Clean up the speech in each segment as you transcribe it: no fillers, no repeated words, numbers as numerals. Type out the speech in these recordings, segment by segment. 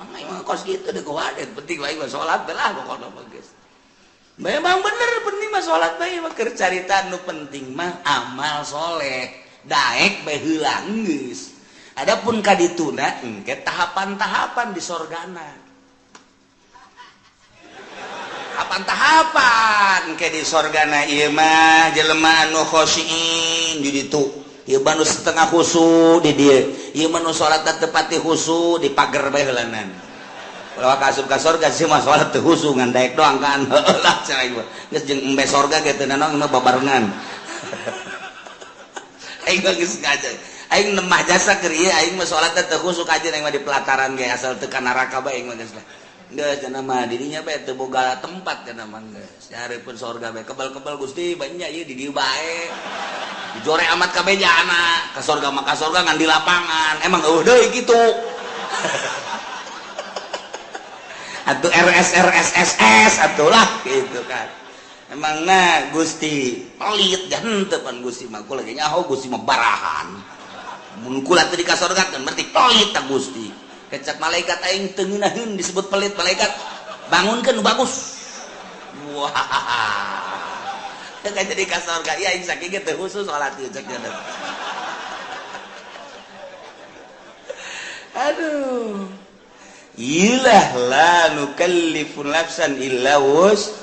Mang aing mah kos kitu deuk wae penting wae mah salat lah pokona mah geus. Memang bener penting mah salat bae mah keur carita nu penting mah amal soleh. Daek bae heula geus. Adapun ka dituna engke tahapan-tahapan di sorgana. Tahapan-tahapan ke di sorgana ieu mah jelema anu khosyin di ditu. Ieu mah nu setengah khusu di dieu. Ieu mah nu salat teu pati khusu di pager bae heulanan. Kalau ka asup ka sorga sih mah salat teu khusu ngan daek doang kan. Lah cenah ieu. Geus jeung embe sorga ge teu nanaon mah babarengan. Aing geus ngaja. Aing nemah jasa keur ieu aing mah salat teu khusu kajeun aing mah di pelataran ge asal teu ka neraka bae aing mah geus lah. Geus cenah mah dirinya bae teu boga tempat cenah mah geus. Nyareupeun sorga bae kebal-kebal Gusti banyak ieu di dieu bae. Dijore amat kabeh jana ka sorga mah ka sorga ngan di lapangan. Emang eueuh deui kitu. Atuh RS RS SS atuh lah gitu kan. Emang nah Gusti pelit dan henteu pan Gusti mah kula ge nyaho Gusti mah barahan. Mun kula teu di ka sorga kan berarti pelit ta Gusti. Kecap malaikat aing teu ngeunaheun disebut pelit malaikat bangunkeun nu bagus. Wah. Teu jadi ka sorga ieu aing sakieu ge teu khusus salat ieu cek nya. Aduh. Ilah la nukallifu nafsan illa wus.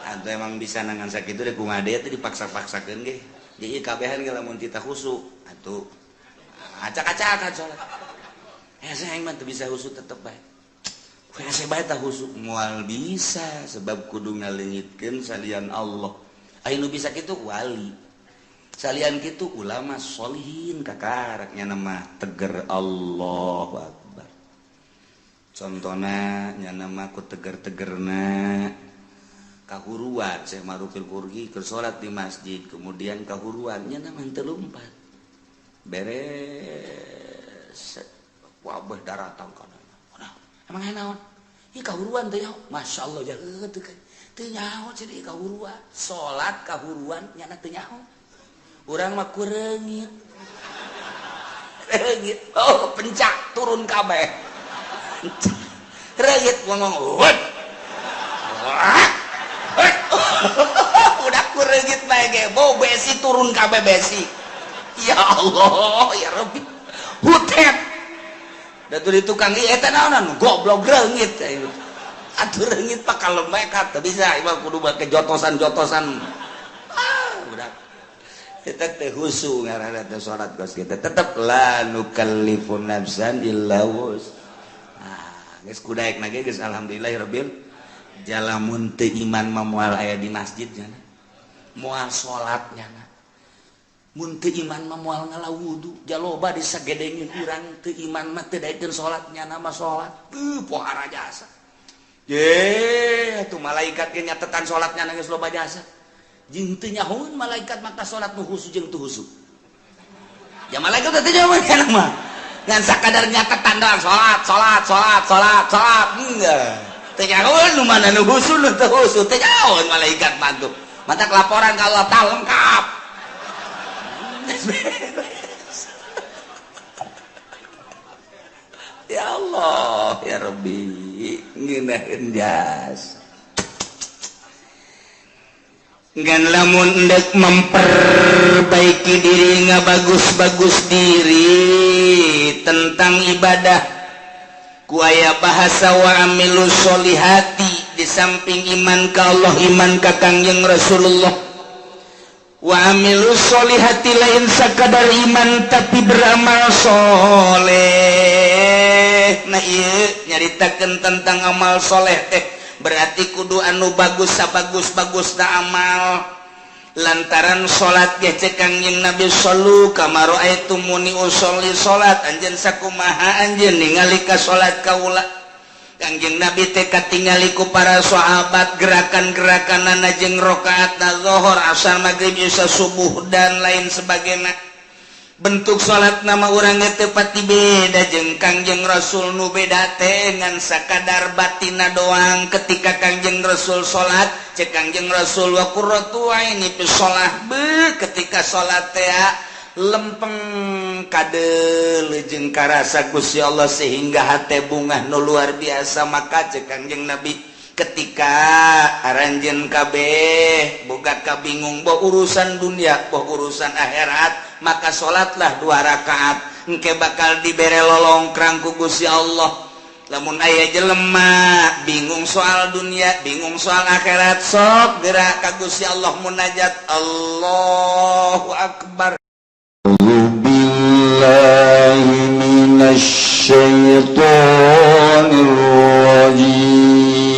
Atau emang bisa nangan sakitu deh kumaha deui teh dipaksa-paksakeun ge. Jadi kabehan ge lamun tita khusu atuh acak-acakan salat. Saya mah teu bisa khusu tetep bae. Hese bae tah khusu moal bisa sebab kudu ngaleungitkeun salian Allah. Aya nu bisa kitu wali. Salian kitu ulama sholihin kakarak nya mah teger Allahu Akbar. Contona nya mah ku teger-tegerna kahuruan Syekh Ma'rufil Purgi keur salat di masjid kemudian kahuruan nya mah teu lumpat. Beres wabah daratang kana. Nah, emang naon? Ieu kahuruan teh nyaho. Masyaallah ja heuh teu teu nyaho cenah kahuruan. Salat kahuruan nyana teu nyaho. Urang mah kureungit. Reungit. Oh, pencak turun kabeh. Reungit ngomong. Udah kureungit bae ge, bau besi turun kabeh besi. Ya Allah, ya Rabbi. Hutet. Da tuh di tukang ieu eta naonan goblok reungit. Atuh reungit pak kalau mereka teu bisa ieu kudu make jotosan-jotosan. Ah, udah. Kita teh khusu ngaranna teh salat kos kita tetep la nukallifu nafsan illa wus. Ah, geus kudaek na ge geus alhamdulillahirabbil jalamun teu iman mah moal aya di masjid nya. Moal salat nya. Mun teu iman mah moal ngala wudu, jaloba disagedengin urang teu iman mah teu daekeun salat nya mah salat. Teu pohara jasa. Ye, atuh malaikat ge nyatetan salatnya geus loba jasa. Jeung teu nyahoeun malaikat maka salat nu khusu jeung teu khusu. Ya malaikat teh nyahoeun kana mah. Ngan sakadar nyatetan doang salat, salat, salat, salat, salat. Enggak. Teu nyahoeun nu mana nu khusu nu teu khusu, teu nyahoeun malaikat mah tuh. Matak laporan ka Allah tah lengkap. Ya Allah, ya Rabbi, ngeunaheun jasa. Ngan lamun endek memperbaiki diri ngabagus-bagus diri tentang ibadah ku aya bahasa wa amilu sholihati di samping iman ka Allah iman ka Kangjeng Rasulullah wa amilu sholihati lain sakadar iman tapi beramal soleh. Nah ieu nyaritakeun tentang amal soleh teh berarti kudu anu bagus sabagus-bagusna amal lantaran salat ge cek Kangjeng Nabi sallu kama raaitumuni usolli salat anjeun sakumaha anjeun ningali ka salat kaula. Kangjeng Nabi teh katingali ku para sahabat gerakan-gerakanana jeung rakaatna zuhur, asar, magrib, isya, subuh dan lain sebagainya. Bentuk salat nama urangnya teu pati beda jeung Kangjeng Rasul nu beda teh ngan sakadar batina doang. Ketika Kangjeng Rasul salat cek Kangjeng Rasul wa qurratu aini fi shalah be ketika salat teh Lempeng kade jeung karasa Gusti Allah sehingga hate bungah nu luar biasa. Maka cek Kangjeng Nabi, ketika aranjeun kabeh boga kabingung, boh urusan dunia, boh urusan akhirat, maka salatlah dua rakaat, engke bakal dibere lolongkrang ku Gusti Allah. Lamun aya jelema bingung soal dunia, bingung soal akhirat, sok gerak ka Gusti Allah, munajat. Allahu akbar. بالله من الشيطان الرجيم.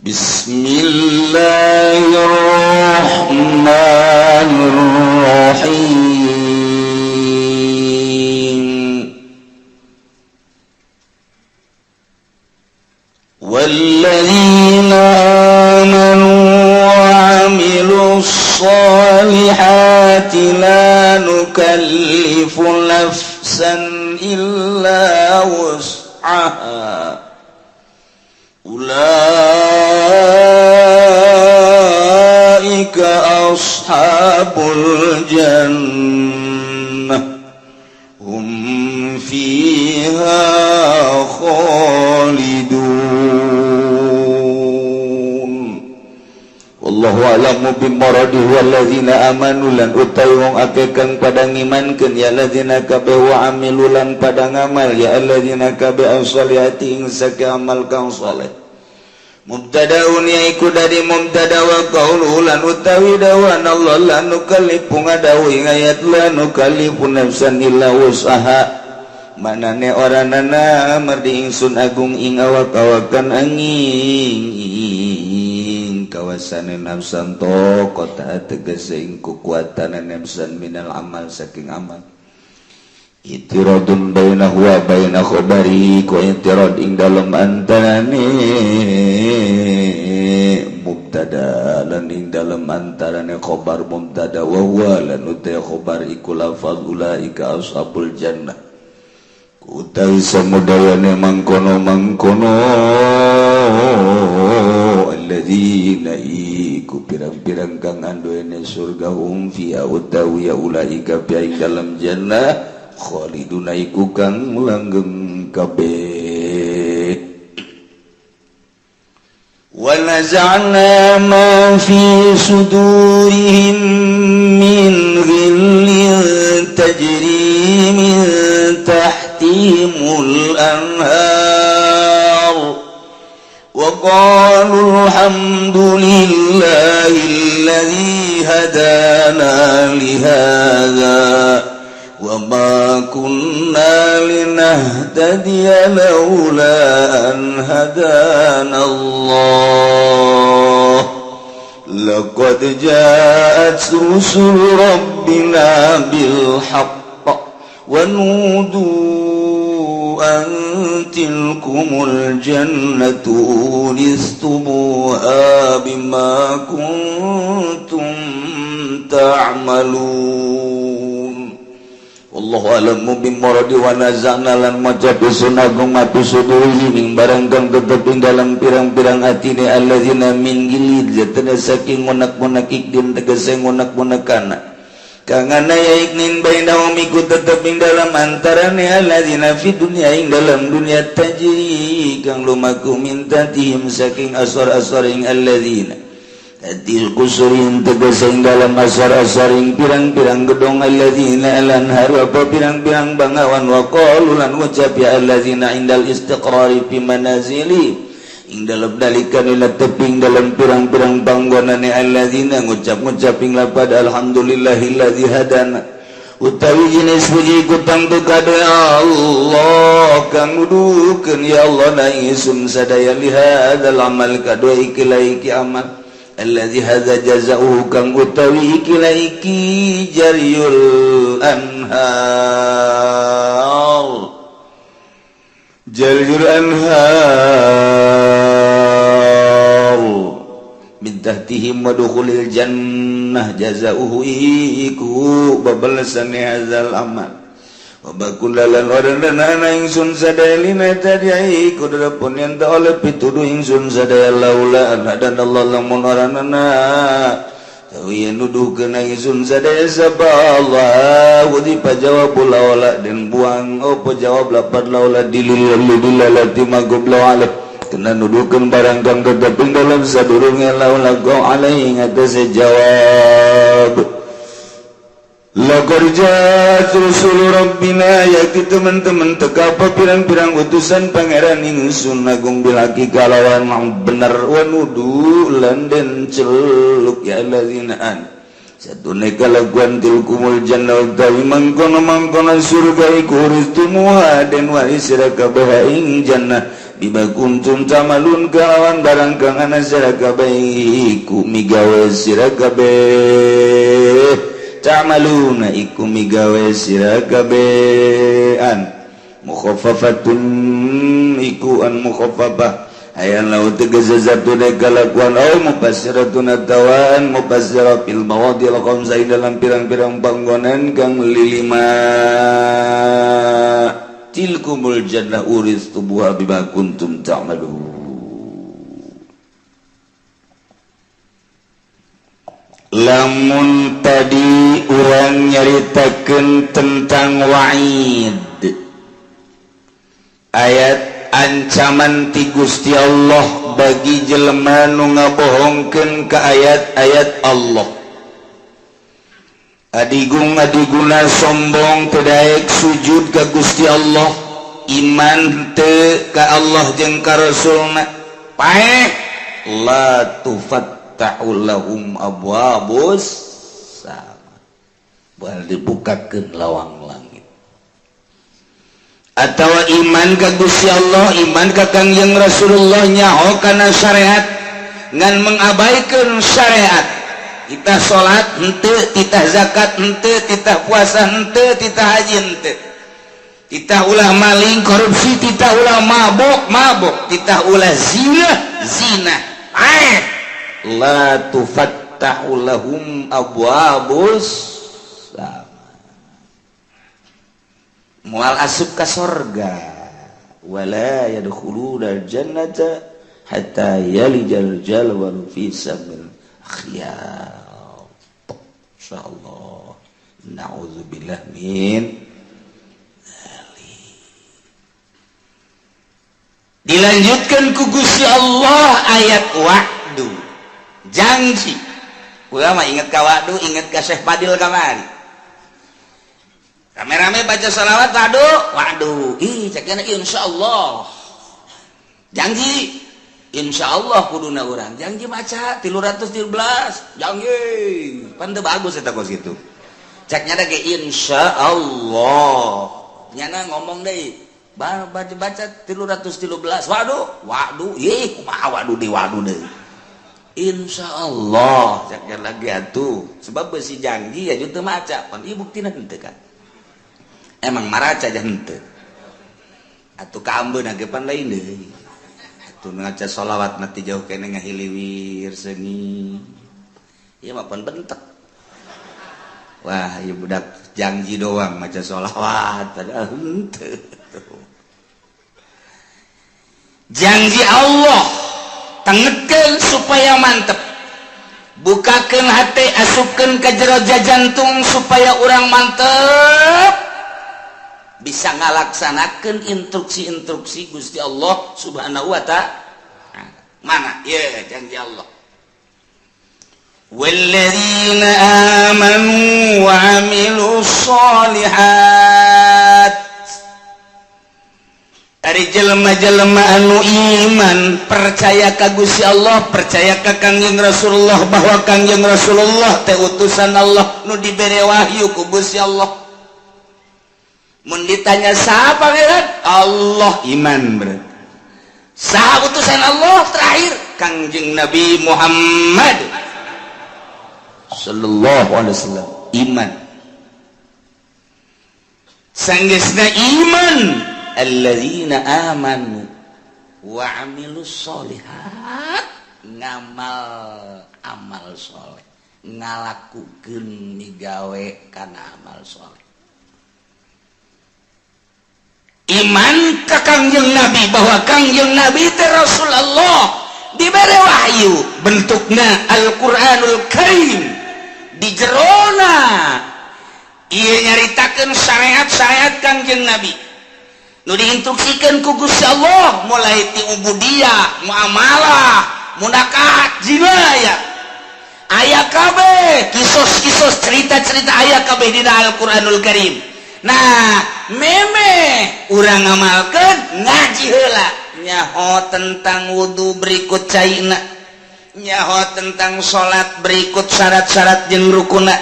بسم الله الرحمن الرحيم. والذين آمنوا وعملوا الصالحات لا نكلف نفسا إلا وسعها أولئك أصحاب الجنة هم فيها خالدون. Wallahu a'lamu bimuradihi. Walladzina amanu lan utawi wong akeh kang pada ngimankeun ya alladzina kabeh, wa amilu lan pada ngamal ya alladzina kabeh, as-solihati ing sake amal kang saleh. Mubtadaun yaiku dari mubtada. Wa qauluhu lan utawi dawuhan Allah, la nukallifu, ngadawuh ing ayat la nukallifu nafsan illa wus'aha, manane oranana mardi ingsun agung ing awak-awakan angin kawasane nafsan to kota, tegese ing kekuatan nafsan, minal amal saking amal. Itiradun bainahu wa baina khabari, ku itirad ing dalem antarane mubtada lan ing dalem antarane khabar mubtada. Wa huwa lan uta khabar iku lafaz ulaika ashabul jannah, utawi samudayane mangkono-mangkono alladzina iku pirang-pirang kang anduene surga, hum fiha utawi ya ulaika fi ing dalam jannah, khaliduna iku kang langgeng kabeh. ونزعنا ما في صدورهم من غل تجري من تحتهم الأنهار وقالوا الحمد لله الذي هدانا لهذا وما كنا لنهتدي لولا أن هدانا الله لقد جاءت رسل ربنا بالحق ونودوا أن تلكم الجنة أورثتموها بما كنتم تعملون. Wallahu a'lamu bimuradi. Wa naza'na lan maca ingsun agung ma fi sudurihim ing barang kang tetep ing dalam pirang-pirang atine alladzina min ghillin, zatna saking ngunek-ngunek, ikdin tegese ngunek-ngunekana kang ana ya iknin, bainahum iku tetep ing dalam antarane alladzina, fi dunya ing dalam dunya, tajri kang lumaku, min tahtihim saking asor-asor ing alladzina, Til kusurin tegese ing dalam asar-asaring pirang-pirang gedong alladzina, al-anhar apa pirang-pirang bangawan. Wa qalu lan ngucap ya alladzina indal istiqrari fi manazili, ing dalam dalikan ila teping dalam pirang-pirang panggonane alladzina, ngucap-ngucap ing lapad alhamdulillahilladzi hadana, utawi jenis puji ku tangtu kade Allah kang nuduhkeun ya Allah na ingsun sadaya, lihadzal amal kadua ikilah iki amal, alladzi hadza jazaohu kang utawi ikilah iki jaryul anhar, jaryul anhar min tahtihim wa dukhulil jannah, jazaohu iku babalasan hadzal amal. Wa bakulalan orangana ingsun sadaya lina tadi iku pun yang oleh pituduh ingsun sadaya laula an hadanallah lamun oranana Tawi nuduhkeun ingsun sadaya sapa Allah hudzifa jawab laula dan buang apa jawab lapad laula dilalati ma qabla alaih kena nuduhkeun barang kang tetep ing dalam sadurunge laula go alaihi ngatasé jawab. Laqad ja'at rusulu rabbina, yakti teman-teman teka apa pirang-pirang utusan pangeran ingsun agung bil haqqi kalawan bener, wa nudu lan den celuk ya allazina an satune kalakuan tilkumul jannah utawi mangkono-mangkono surga iku uristumuha den waris sira kabeh ing jannah bima kuntum ta'malun kalawan barang kang ana sira kabeh iku migawe sira kabeh, ta'maluna iku migawe sira kabehan. Mukhaffafatun iku an mukhaffafah ayan lau tegese satune kalakuan au mufassiratun atawaan mufassira fil mawadil khamsa dalam pirang-pirang panggonan kang lilima. Tilkumul jannah uristumuha bima kuntum ta'malun. Lamun tadi urang nyaritakeun tentang wa'id, ayat ancaman ti Gusti Allah bagi jelema nu ngabohongkeun ka ayat-ayat Allah, adigung adiguna sombong teu daek sujud ka Gusti Allah, iman teu ka Allah jeung ka Rasulna, paeh la tufattahu lahum abwabus sama, bal dibukakeun lawang langit. Atau iman ka Gusti Allah, iman ka Kangjeng Rasulullah, nyaho kana syariat ngan mengabaikan syariat, kita salat henteu, titah zakat henteu, titah puasa henteu, titah haji henteu, titah ulah maling korupsi, titah ulah mabok mabok, titah ulah zina zina, paeh la tufattahu lahum abwabus sama, moal asup ka sorga, wala yadkhuluna jannata hatta yalijal jalwalu fi samil khiyat. Insyaallah, na'udzubillah min dzalik. Dilanjutkan ku Gusti Allah ayat wa'du, janji. Ulama inget ka wa'du, inget ka Syekh Fadil kamari rame-rame baca salawat wa'du wa'du. Ih, ceknya insyaallah janji, insyaallah kuduna urang janji maca 313 janji pan teu bagus eta kos kitu. Ceknya ge insyaallah nyana ngomong deui baca baca 313 wa'du wa'du. Ih, kumaha wa'du di wa'du deui? Insyaallah ceknya lagi atuh, sebab besi janji ya teu maca pan ieu buktina henteu kan emang maraca aja henteu atuh kaambeuna ge pan lain deui atuh. Ngaca sholawat mati jauh kene ngahiliwir seungit ieu mah pan bentek. Wah, ieu budak janji doang maca sholawat padahal henteu. Janji Allah tengetkeun supaya mantep, bukakeun hati, asupkeun ke jero jantung supaya urang mantep bisa ngalaksanakeun instruksi-instruksi Gusti Allah Subhanahu wa ta'ala. Mana ya janji Allah? Walladzina amanu wa amilus sholihat. Ari jelema-jelema anu iman, percaya ka Gusti Allah, percaya ka Kangjeng Rasulullah bahwa Kangjeng Rasulullah teh utusan Allah nu dibere wahyu ku Gusti Allah. Mun ditanya siapa pangeran Allah, iman berarti. Saha utusan Allah terakhir? Kangjeng Nabi Muhammad sallallahu alaihi wasallam, iman. Sanggeusna iman, alladzina amanu wa amilus sholihat, ngamal amal soleh, ngalakukeun migawe kana amal soleh. Iman ke Kangjeng Nabi bahwa Kangjeng Nabi teh Rasulullah, diberi wahyu bentuknya Al-Qur'anul Karim. Di jerona ieu nyaritakeun syariat-syariat Kangjeng Nabi nu diinstruksikeun ku Gusti Allah, mulai ti ubudiyah, muamalah, munakahat, jinayah, aya kabeh kisos-kisos, cerita-cerita aya kabeh dina Al-Qur'anul Karim. Nah, meme urang ngamalkeun, ngaji heula, nyaho tentang wudu berikut caina, nyaho tentang salat berikut syarat-syarat jeung rukuna,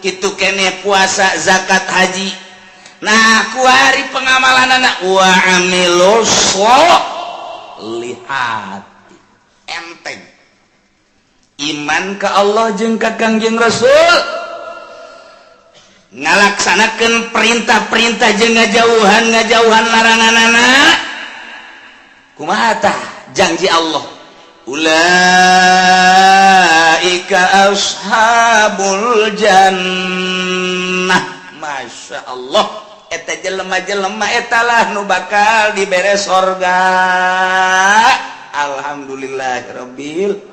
kitu kene puasa, zakat, haji. Nah, kuari pengamalan anak wa amilus lihat enteng iman ke Allah jeung ka Kangjeng Rasul, ngalaksanakeun perintah-perintah jeung ngajauhan larangan. Anak kumaha tah janji Allah? Ulaika ashabul jannah. Masya Allah, eta jelema-jelema etalah nu bakal dibere sorga. Alhamdulillahirabbil.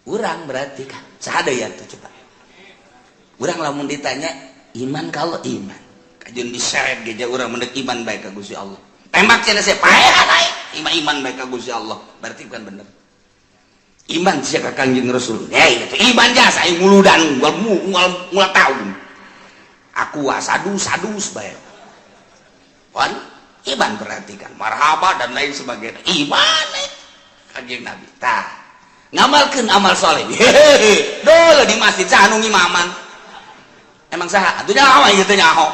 Urang berarti kan saha ya tuh? Coba urang lamun ditanya iman, kalau iman kajeun diseret ge urang mendek iman baik ka Gusti Allah, tembak cenah saya paehan aing iman, iman baik ka Gusti Allah, berarti bukan bener iman sia ka Kangjeng Rasul. Hei, itu iman jasa aing muludan unggal unggal unggal tahun aku sadus sadus bae kan iman, berarti kan marhaba dan lain sebagainya, iman Kanjeng Nabi. Tah, ngamalkeun amal soleh, hehehe, dole di masjid saha nu ngimaman? Emang saha atuh nyaho ieu teh? Nyaho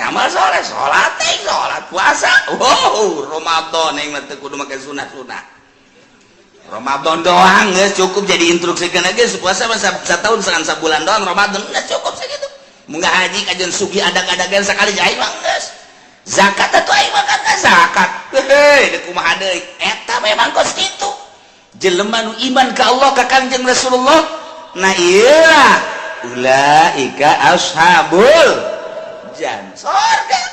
amal soleh, salat teh, salat, puasa. Wow, Ramadan yang mah teu kudu make sunah-sunah, Ramadan doang geus cukup. Jadi instruksikeun geus puasa mah satahun sangan sabulan doang, Ramadan geus cukup segitu. Munggah haji kajian sugi adag-adagan sekali aing mah geus. Zakat atuh aing mah kan zakat heuh deuk kumaha deui, eta memang kos kitu jelema nu iman ka Allah, ka Kangjeng Rasulullah. Nah, iyalah ulaika ashabul jan sorga.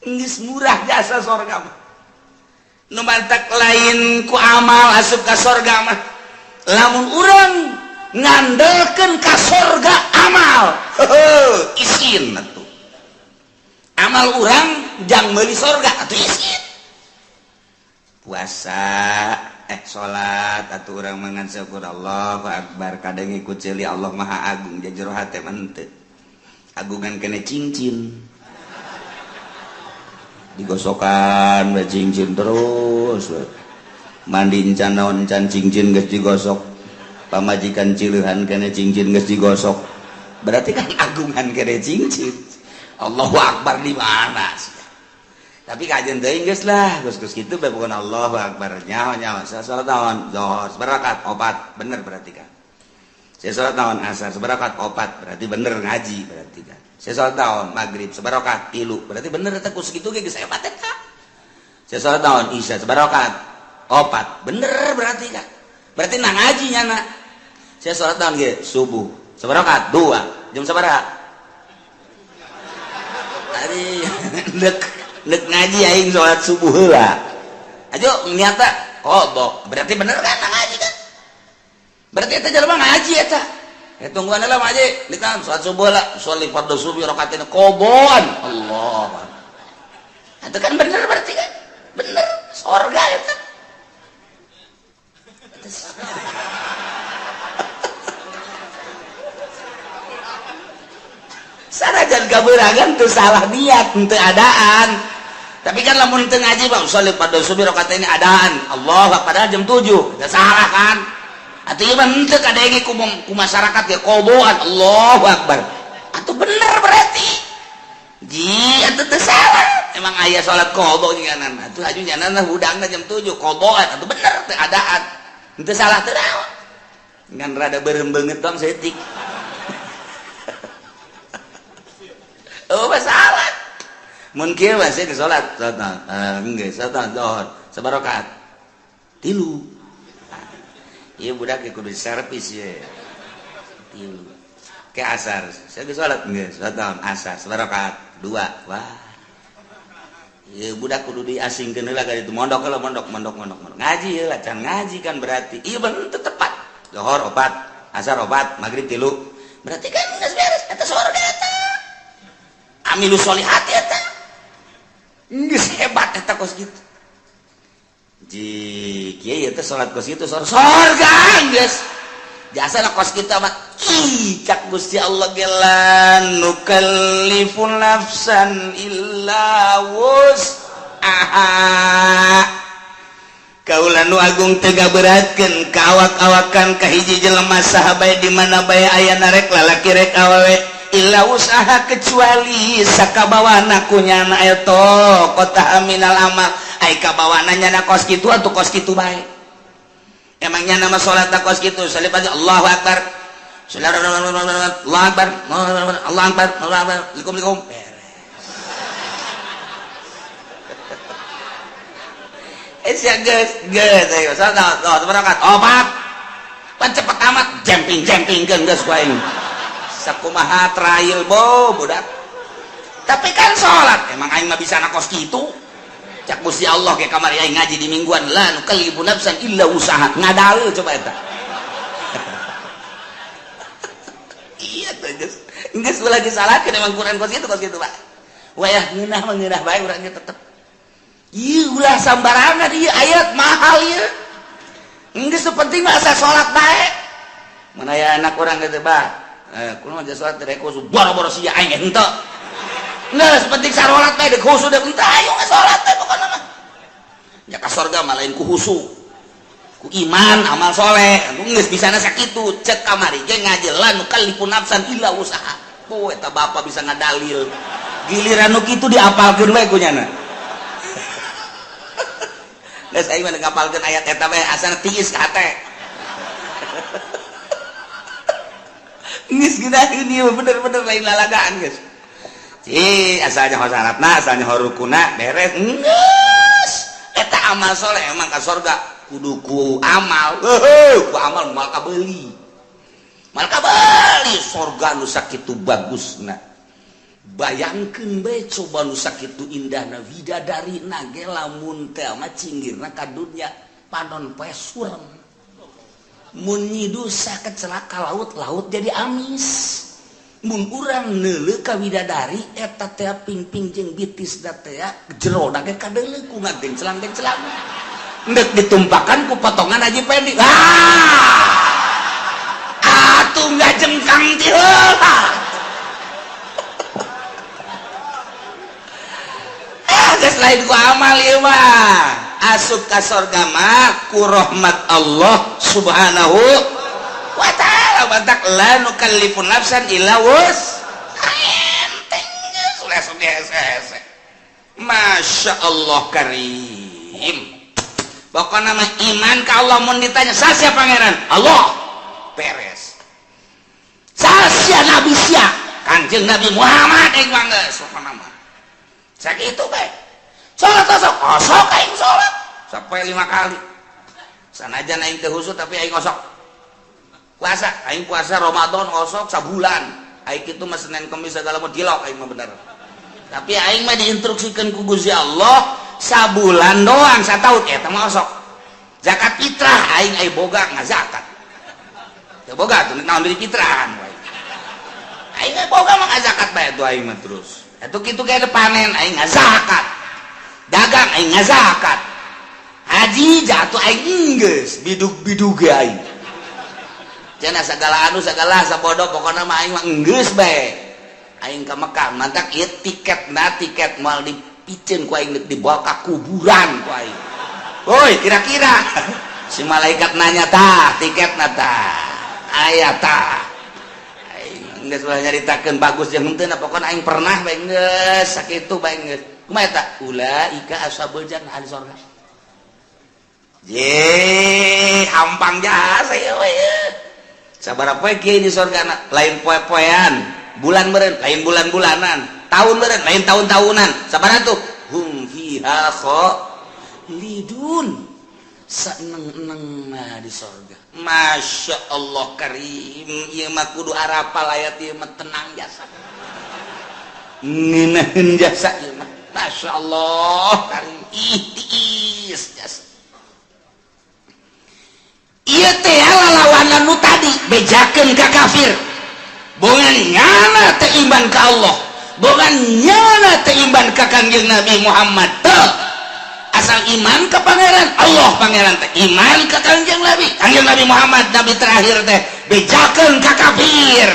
Geus murah jasa sorga mah. Nu mantak lain ku amal asup ka sorga mah. Lamun urang ngandelkeun ka sorga amal, heuh, isin atuh. Amal urang jang meuli sorga atuh isin. Puasa, salat atuh urang mangan syukur Allahu akbar, kadang ikut ceuli Allah Maha Agung, jero hate mah henteu. Agungan kene cincin digosokan we, cincin terus we. Mandi encan naon encan, cincin geus digosok. Pamajikan cileuhan kene, cincin geus digosok. Berarti kan agungan kene cincin. Allahu akbar di mana? Tapi kajian teuing geus lah, geus geus kitu bae bukan Allahu akbar. Nyaho nyaho salat naon? Zuhur sabarakat? Opat. Bener berarti kan. Saya salat naon? Asar sabarakat? Opat. Berarti bener ngaji berarti kan. Saya salat naon? Maghrib sabarakat? 3. Berarti bener eta ku sakitu ge geus hebat eta. Saya salat naon? Isya sabarakat? 4. Bener berarti kan. Berarti nah ngaji nyana. Saya salat naon ge? Subuh sabarakat? 2. Jam sabaraha? Tadi nek nek ngaji aing salat subuh heula. Ajo niata qada. Berarti bener kan nah ngaji kan? Berarti eta jelema ngaji eta. Eh, tungguan lah ngaji, ini kan salat subuh lah, sholat fardhu subuh rakaatin qadaan. Allah. Itu kan bener berarti kan? Bener, sorga eta. Sanajan kaberangan tuh salah niat teu adaan. Tapi kan lamun teu ngaji bang, sholat fardhu subuh rakaat ini adaan. Allah, padahal jam 7. Teu salah kan? Atuh ieu mah henteu kadenge ku masyarakat ya qadaan Allahu akbar. Atuh bener berarti. Ji atuh teu salah. Emang aya salat qada nyanan. Atuh aju nyanan hudangna jam 7 qadaan atuh bener teu adaan. Henteu salah teu naon. Ngan rada beureum beungeut doang saeutik. Oh, masalah. Mun kieu mah sih salat, salat geus salat zuhur sabarakat? 3. Ieu budak kudu servis ye. 3. Ke asar, saya geus salat geus, salat naon? Asar sabarakat? 2. Wah. Ya budak kudu diasingkeun heula ka ditu, mondok heula, mondok mondok mondok mondok. Ngaji heula, can ngaji kan berarti. Iya bener teu tepat. Lohor opat, asar opat, maghrib 3. Berarti kan geus beres eta surga eta. Amilu sholihat eta. Geus hebat eta kos kitu. Ji kieu teh salat kos kitu surga geus. Jasa lah kos kitu mah. Ih, cak Gusti Allah ge la nukallifu nafsan illa wus'aha. Kaula nu agung teu ngaberatkeun ka awak-awakan ka hiji jelema saha bae di mana bae ayana, rek lalaki rek awewe, illa wus'aha, kecuali sakabawana ku nyana eta kota minal amal. Ai kabawana nyana kos kitu atuh kos kitu bae. Emangnya nama salat kos kitu salib aja Allahu akbar. Allah akbar, Allah akbar, Allah akbar, likum likum. Beres. Eh sia geus, geus ayo salat, oh, berangkat. Opat. Pan cepet amat jemping jempingkeun geus ku aing. Sakumaha trail bo budak. Tapi kan salat, emang aing mah bisa kos kitu. Cak Gusti Allah ke kamari aing ngaji di mingguan, la nukallifu nafsan illa wusaha. Ngadalil coba eta. Iya tuh geus. Geus ulah disalahkeun emang Quran kos kitu Pak. Wayah ngeunah mah ngeunah bae urang ge tetep. Ieu ulah sambarangan ieu ayat mahal ieu. Geus penting mah asa salat bae. Mana ya anak urang gitu bah. Kumaha aja salat teh khusu boro-boro sia aing henteu. Geus penting sarolat bae deuk khusu deuk henteu ayo salat bae pokona mah. Nya ka sorga mah lain ku khusu. Ku iman amal soleh geus bisana sakitu. Cek kamari ge ngaji la nukallifu nafsan illa wusaha. Oh eta bapak bisa ngadalil. Giliran nu kitu diapalkeun we ku nyana. Geus aing mah ngapalkeun ayat eta we asana tiis ka hate. Geus geunaheun ieu bener-bener lain lalagaan geus. Ci asalnya ho syaratna, asalnya ho rukuna beres geus. Eta amal soleh emang ka sorga kudu ku amal, ku amal moal kabeuli, moal kabeuli sorga nu sakitu bagusna. Bayangkeun bae coba nu sakitu indahna widadari na ge lamun teh mah cinggirna ka dunya panon poe surem. Mun nyidusa kecelaka laut, laut jadi amis. Mun urang neuleuh ka widadari eta teh pingping jeung bitisna teh jerona ge kadeuleuh ku ngagenclang-genclang. Ndek ditumpakan ku potongan Haji Pendi. Ah! Atuh ngajengkang ti heula. Ah, geus lain ku amal ieu mah. Asup ka sorga mah ku rahmat Allah Subhanahu wa ta'ala. Batak la nukallifu nafsan illa wus. Enteng geus ulah sok hese-hese. Masya Allah karim. Pokoknya mah iman ka Allah mun ditanya sasia pangeran Allah beres. Sasia nabi sia Kanjeng Nabi Muhammad aing mah geus pokona mah. Sakitu bae. Salat osok osok aing salat sampai 5 kali. Sanajan aing teu khusyuk tapi aing osok. Puasa aing puasa Ramadan osok sabulan. Aing kitu mah Senin Kemis segala mah dilok aing mah bener. Tapi aing mah diinstruksikeun ku Gusti Allah sabulan doang sataun eta mah osok. Zakat fitrah aing ai boga ngazakat. Teu boga tuh naon deui fitrahan wae. Aing ai boga mah ngazakat bae tuh aing mah terus. Atuh kitu ge panen aing ngazakat. Dagang aing ngazakat. Haji jatuh aing geus bidug-bidug ge aing. Cenah sagala anu sagala sabodo pokona mah aing mah geus bae. Aing ka Mekah mantak ieu tiketna tiket moal dipiceun ku aing dibawa ka kuburan ku aing. Woi, kira-kira si malaikat nanya tah tiketna tah aya tah. Aing geus ulah nyaritakeun bagus jeung henteu na pokona aing pernah bae geus sakitu bae geus. Kumaha eta? Ulaika ashabul jannah ahli surga. Ye, hampang jasa ieu we. Sabaraha poe kieu di surga lain poe-poean, bulan meureun lain bulan-bulanan, tahun meureun lain tahun-tahunan. Sabaraha tuh? Hum fiha khalidun. Saeneng-eneng nah di sorga. Masya Allah karim, ieu mah kudu arapal ayat ieu mah tenang jasa. Ngeunaheun jasa ieu mah. Masya Allah karim ih tiis jasa. Ieu teh lalawanan nu tadi bejakeun ka kafir. Bongan nyana teh iman ka Allah, bongan nyana teh iman ka Kangjeng Nabi Muhammad teh. Asal iman ke pangeran Allah, pangeran teh iman ke Kangjeng Nabi, Kangjeng Nabi Muhammad nabi terakhir teh bejakeun ka kafir.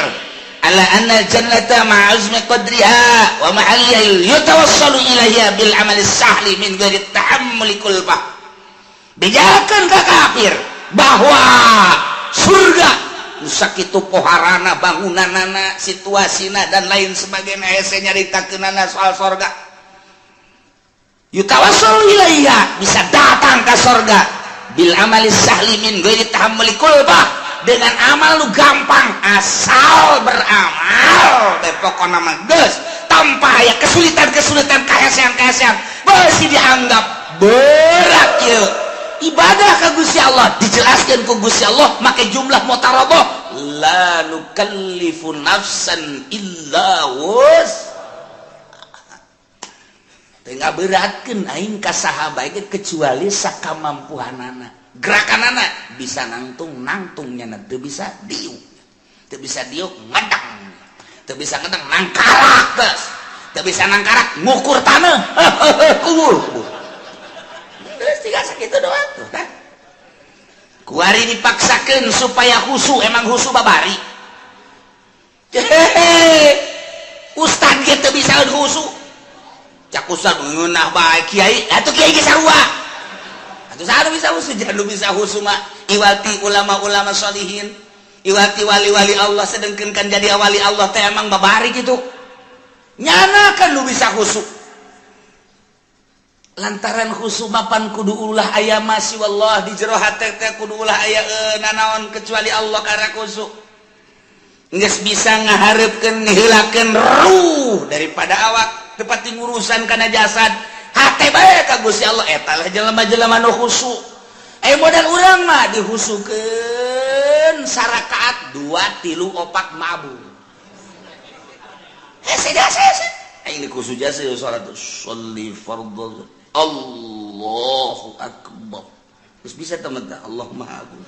Ala anna jannata ma'azmi qadriha wa mahalliha yatawassalu ilaiha bil amali sahli min ghairi tahammuli kulfah. Bejakeun ka kafir bahwa surga sakitu poharana, bangunanana, situasina dan lain sebagainya, hese nyaritakeunana soal sorga. Yutawassalu ilaiha, bisa datang ke sorga, bil amali sahli min ghairi tahammuli kulfah, dengan amal lu gampang, asal beramal bae pokona mah geus tanpa aya kesulitan-kesulitan, kahesean-kahesean beusi dianggap berat ieu ibadah ka Gusti Allah. Dijelaskan ku Gusti Allah make jumlah mutaraboh, la nukallifu nafsan illa wus. Teu ngaberatkeun aing ka saha bae kecuali sakamampuhanana. Gerakanana bisa nangtung nangtung, nyana teu bisa diuk, teu bisa diuk ngedang, teu bisa ngedang nangkarak, geus teu bisa nangkarak ngukur tanah, kubur kubur. Geus tinggal sakitu doang tuh kan. Kuari dipaksakeun supaya khusu, emang khusu babari. Hehehe, ustad ge teu bisa khusu. Cak ustad ngeunah bae kiai, atuh kiai ge sarua. Atuh saha bisa khusu? Jangan bisa khusu mah iwati ulama-ulama sholihin, iwati wali-wali Allah. Sedengkeun kan jadi wali Allah teh emang babari gitu. Nyana kan lu bisa khusu. Lantaran khusu mapan kudu ulah aya masih wallah di jero hate teh, kudu ulah aya nanaon kecuali Allah karena khusu. Geus bisa ngahareupkeun, ngiheulakeun ruh daripada awak, tepati ngurusan kana jasad, hate bae ka Gusti Allah. Eta lah jelema-jelema nu khusu. Eh, modal urang mah dihusukeun sarakaat dua tilu opat mabur. Hese jasa hese. Aing khusu jasa salat sholli fardhu, Allahu akbar. Terus bisa teman Allah Maha Agung.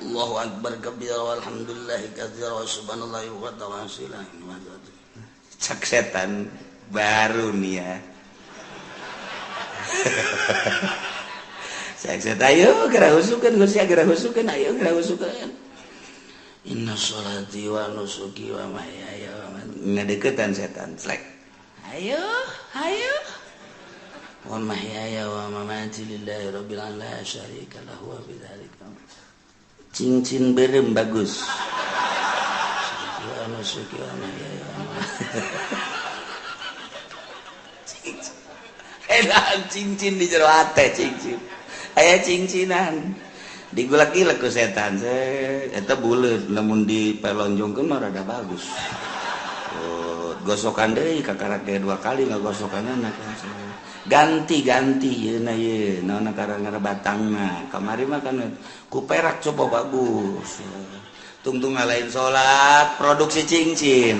Allahu akbar kabira walhamdulillahi katsira wa subhanallahi wa ta'ala. Cak setan baru nih ya. Cak setan, ayo geura husukeun Gusti, geura husukeun, ayo geura husukeun. Inna sholati wa nusuki wa mahyaya wa ngadeukeutan setan slek. Ayo, ayo. Wa mahyaya wa mamati lillahi rabbil alamin la syarika lahu wa bidzalika. Cincin berem bagus. Wa nusuki wa mahyaya wa cincin. Edan cincin di jero hate cincin. Aya cincinan. Digulak-gilak ku setan. Eta buleut lamun dipelonjongkeun mah rada bagus. Oh, gosokan deui kakarak ge dua kali ngagosokanana. Ganti-ganti yeuna ye naon karang batangna. Kamari mah kan ku perak, coba bagus. Tungtung ngalain salat produksi cincin.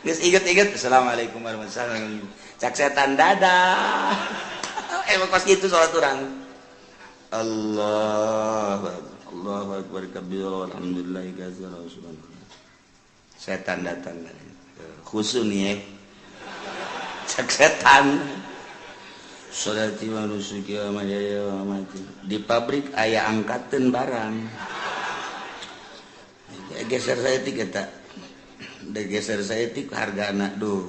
Geus inget-inget, assalamualaikum warahmatullahi wabarakatuh. Cak setan, dadah. Emang kos gitu salat urang. Allah Allahu akbar kabira walhamdulillahi katsira wa subhanallah. Setan datang. Khusu nih ya. Cak setan. Sholati wa nusuki wa mahyaya wa mamati. Di pabrik aya angkateun barang. Geser saya tiga tak. Geser saya tik harga anak duh.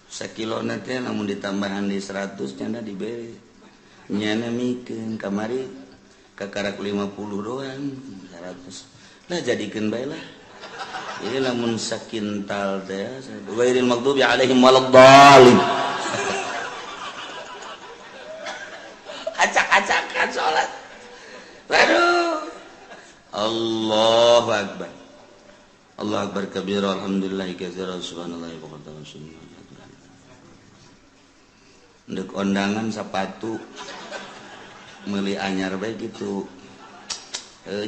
Sakilo nanti namun ditambahan di 100 nyana diberi. Nyana mikeun kamari kakarak 50 doang 100. Lah jadikeun bae lah. Ini lamun sakintal teh ghairil maghdubi alaihim waladdallin. Acak-acakan salat. Waduh. Allahu akbar. Allah akbar kabira alhamdulillah katsira subhanallah wa bihamdihi. Ndek ondangan sepatu meuli anyar bae gitu.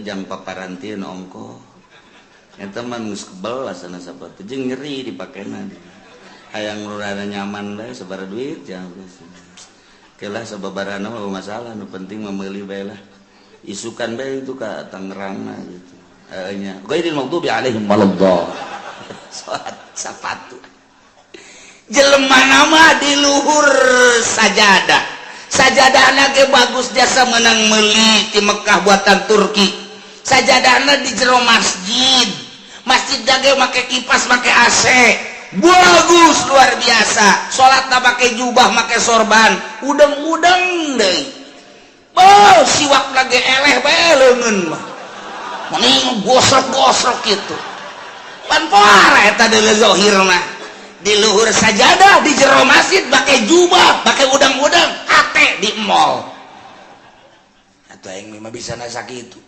Jang paparantin ongko. Eta mah geus kebel asana sepatu jeung nyeri dipakena. Hayang nu rada nyaman bae, sabaraha duit ya. Oke lah, sababarana mah masalah, nu penting meuli bae lah. Isukan bae itu ka Tangerang mah gitu. Heeh nya. Ghairil maghdubi alaihim waladdallin. Salat sapatu. Jelema nama di luhur sajadah. Sajadahna ge bagus, jasa menang meuli di Mekah buatan Turki. Sajadahna di jero masjid. Masjid ge make kipas, make AC. Bagus luar biasa. Salat pakai jubah, make sorban, udeng-udeng deui. Oh, siwak lagi eleh bae leungeun mah. Mending gosok-gosok gitu. Pan poara eta deuleu zahir mah. Di luhur sajadah, di jero masjid, pakai jubah, pakai udang-udang, hate di mall. Atau aing mah bisa nasak itu.